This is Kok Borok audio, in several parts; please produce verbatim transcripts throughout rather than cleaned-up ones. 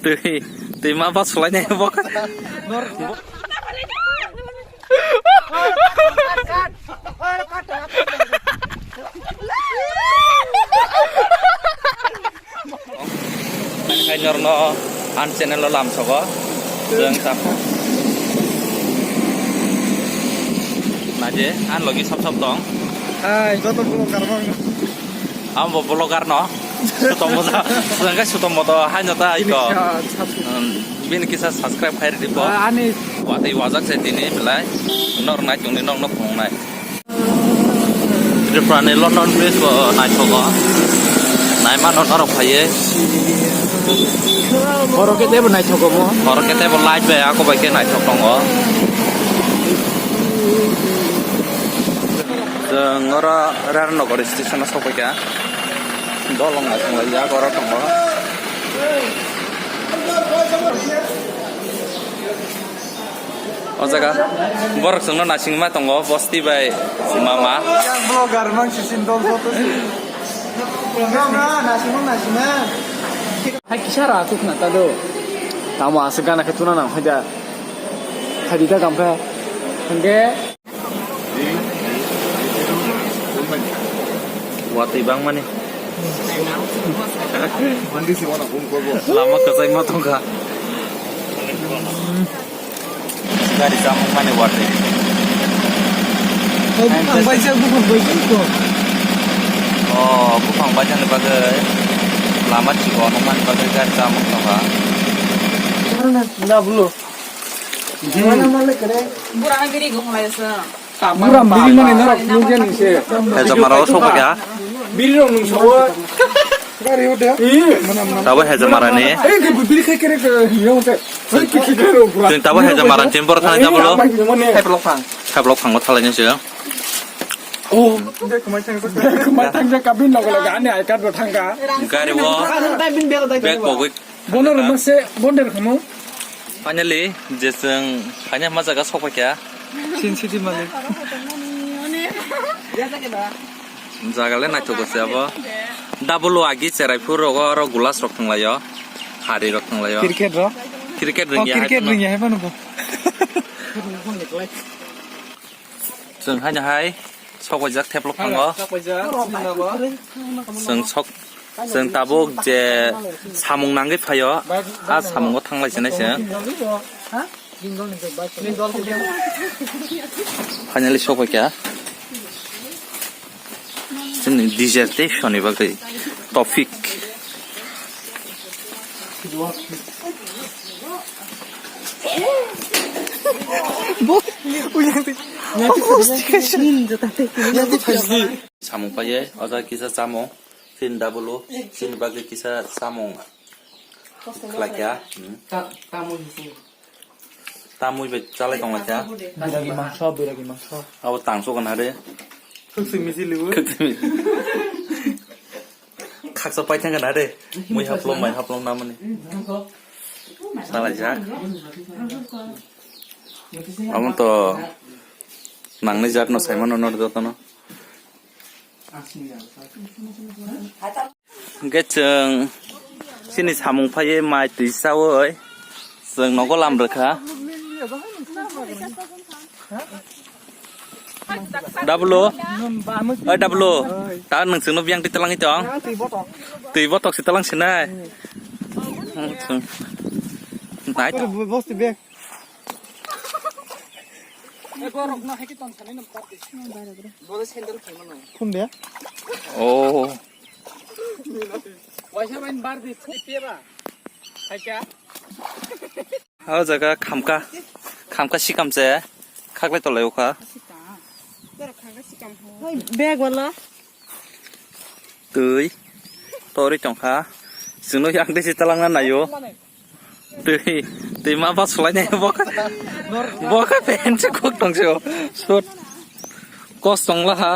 Twi, twi ma bas khwlainai bo. Hai norno an channel o lam sogo. Jeng ta. Naje an logi sop sop tong. Hai, joto vlogger bang. Amo vlogger no. Sutom moja. Sengke sutom moto hai no ta iko. Bini kisa subscribe khai ridi bo. Ah, ani. Watwi wajak se tini belai. Nor nai tungni nok nok phungnai. Tripura ni London Bridge bo naithogo. Naimano norok phaiye. Borok khe tebo naithogo bo. Borok khe tebo light bai ako bai khe naithok tongo. Chwng oro Rarnagar station o sokphaikha. Bolong naithok lai jak oro tongo. O jaga borok chwngno naisingma tongo, bosti bai mama. Yang vlogger mang sisin dol joto si. Vlogger na, naisingma, naisingma. Hai kisa ra, aku kena tado. Tamo asik gana khe tuna nang, hai da. Hai di da kam khe. Hingke. Watwi bangmani. Lama kwchai ma tongkha. Gari chamung mani watwi. Buphang baisa, buphang baisa ko. O, buphang baisa ni bagwi lama chikon mani bagwi gari chamung tongkha. Na bulu. Bura ang biri gong lai sa. Bura biri mani norok nukya ni se. Hejamara o sokphaikha. Biri rok nung sawo. Gari o de. Tabo Hejamara ni. Eh, ke biri khai kere ke yo te. Hai ki ki kero bura. Chwng tabo Hejamara ni chwng borok thani tabo lo. Hai block phang. Hai block phang o thalai ni se. Oh, kumai thang thang kabin logo logo ani I card bo thangka. Gari o. Bag pogwi. Bono rwma se bonder khamu. Finally, je chwng phaina ma jaga sokphaikha. Sin city malik. Jaga le naithok se abo. Double o agi cherai phuru rogo aro glass rok thanglaio. Hari rok thanglaio. Cricket rok. Cricket Oh, ringya cricket hai ringya hai phano bo. Chwng haino hai sokpaijak theplok thango. Sokpaijak, sini nogo. Chwng sok, chwng tabuk je samung nangwi phaio, a samungo thanglai sinai se. Finally sokpaikha. Chini dissertation ni bagwi topic. Samung paiye, o jaga kisa chamung, chini double o, chini bagwi kisa chamung khlaikha. Hmm. Tamwi bai chalai tonglaikha. Biragi mangso, biragi mangso. Abo tangso gana re. Khaksa paithang gana re. Mui haplong mai haplong namani. Salaijak. Amo to nangnai jat no saimano nor jotono. Hwnkhe chwng chini samung phaiwi mai twi chawi chwng nogo lam rwkha. Dablo, oi Dablo, ta nwng chwngno biyang twi twlangwi tong? Twi botok se twlang sinai. Nai. Phun de. Oh. O jaga khamka, khamka sikam se khaklai tolai o kha. Bag wala. Twi torwi tongkha. Chwngno yang desi talangna naio. Twi, twi ma bas khwlainai bo kha. Bo kha pant se khuk tong se o. Sut. Kos tong la ha.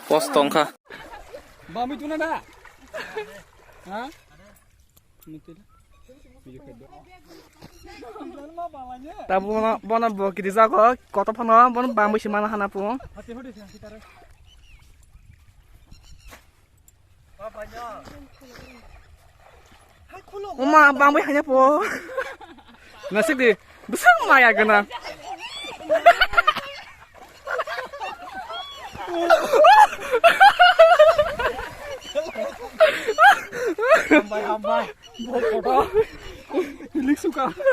Kos tong kha. Bami tuna da. Ha? Mutila. Video khai do. Tabuk bono, bono bo kirijago, kotor phano bono bangwi se mana hana po. Uma bangwi hanya po. Nasik di, besang maya gana. Hambai, hambai.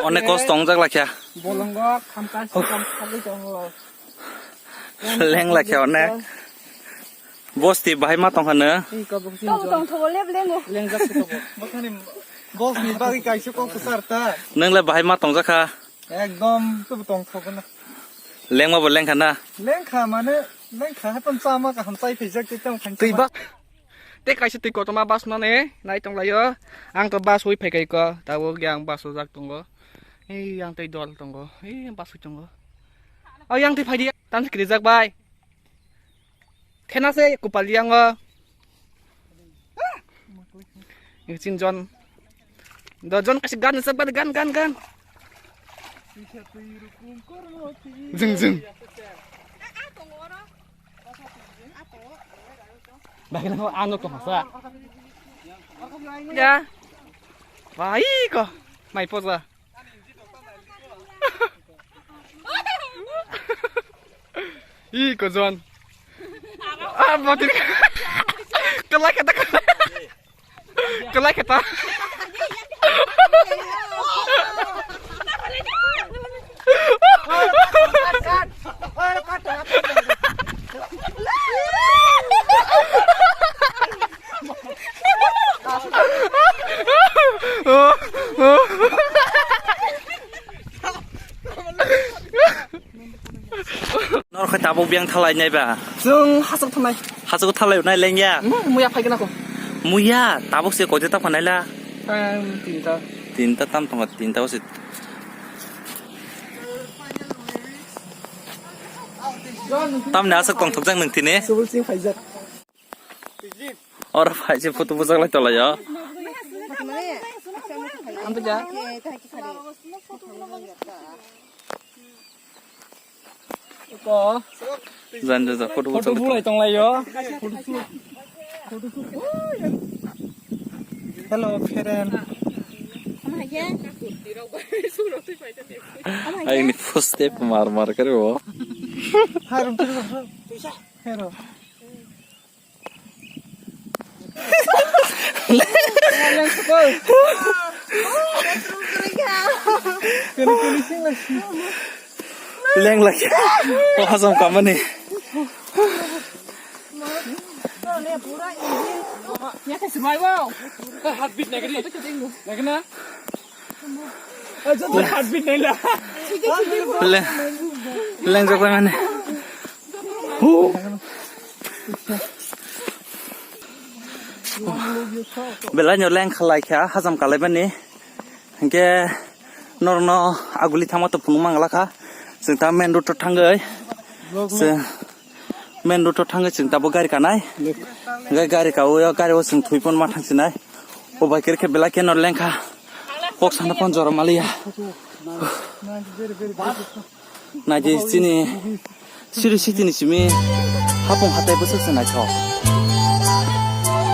Onek kosto wngjak lakha. Bolongo khamka sikam khalwi tongo. Leng lakha onek. Bosti bahai ma tongkha no. Ei, kabo sini Kabo tong thogo leb lengo. Lengjak se tobo. Bokhani boss ni bagwi kaisa kok sar ta. Nwngle bahai ma tongjakha. Ekdom to tong thogo na. Lengma bo lengkha na. Lengkha mane lengkha hatam chama kaham chai phaijak te tong khan. Twi bak. Te kaisa twi kotorma bus no ne nai tong laio. Ang to bus hui phai kai ko. Tabuk yang bus o jak tongo. Ei yang tei dol tongo. Ei bus hui tongo. O yang tei phai di. Tam se kirijak bai. Khena se kupal yango. Yung sin John. Do John kasi gan sa gan gan gan. Jeng jeng. Bagi na ano to hasa. Ya. Bai ko. Mai poza. Ih, kojon. Ah, mati. Kelai kata. Kelai kata. Nor khai tabuk biyang thalai nai ba? Chwng hachuk thanai. Hachuk thalai nai lengya? Hmm, muya phai gana ko. Muya, tabuk se kote ta phanai la? Time tinta. Tinta tam tongo, tinta o se. Tamni aswk tongthokjak nwng tini? Subul sing phaijak. Oro phai se photo bujak lai tolai o. Amtwja. Ko. Jan jan jan photo bujak lai bulai tong lai o. Hello friend. Aini first step mar mar kare o. Harum tu. Hello. Leng lagi. Oh, hasam kamani. Heartbeat naikani. Naikana. Leng, leng jokla mane. Belai no leng khalai kha, hajam kalai mani. Hinkhe norno aguli thangma to phunuk mangla kha. Chwng ta main road to thangwi. Chwng main road to thangwi chwng tabuk gari kanai. Hinkhe gari kaui o gari o chwng thwi pon ma thang sinai. O bai khe belai khe no leng kha. Kok sana pon jora maliya. Naidi chini siri sitini simi hapung hatai bwswk se naithok.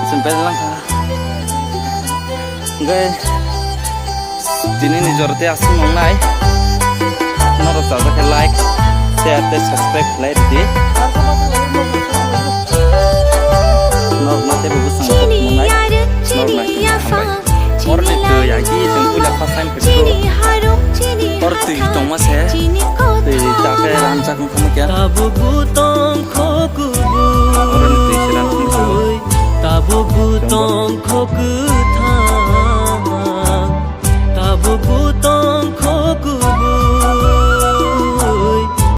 Chwng belai lang kha. Hwnkhe tini ni jora tei aswk nongnai. Norok chajak khe like, share tei subscribe khlai rwdi. Norok ma tei bo bwswng kok nongnai. Norok nai khe hambai. Oro ni twi ai khe chwng puila first time khe. Oro twi tongma se. Twi ta khe ranjak wngkha khe. Tabuk butong kho kubui. Oro ni twi se ranjak wngkha. Tabuk butong kho kwthang.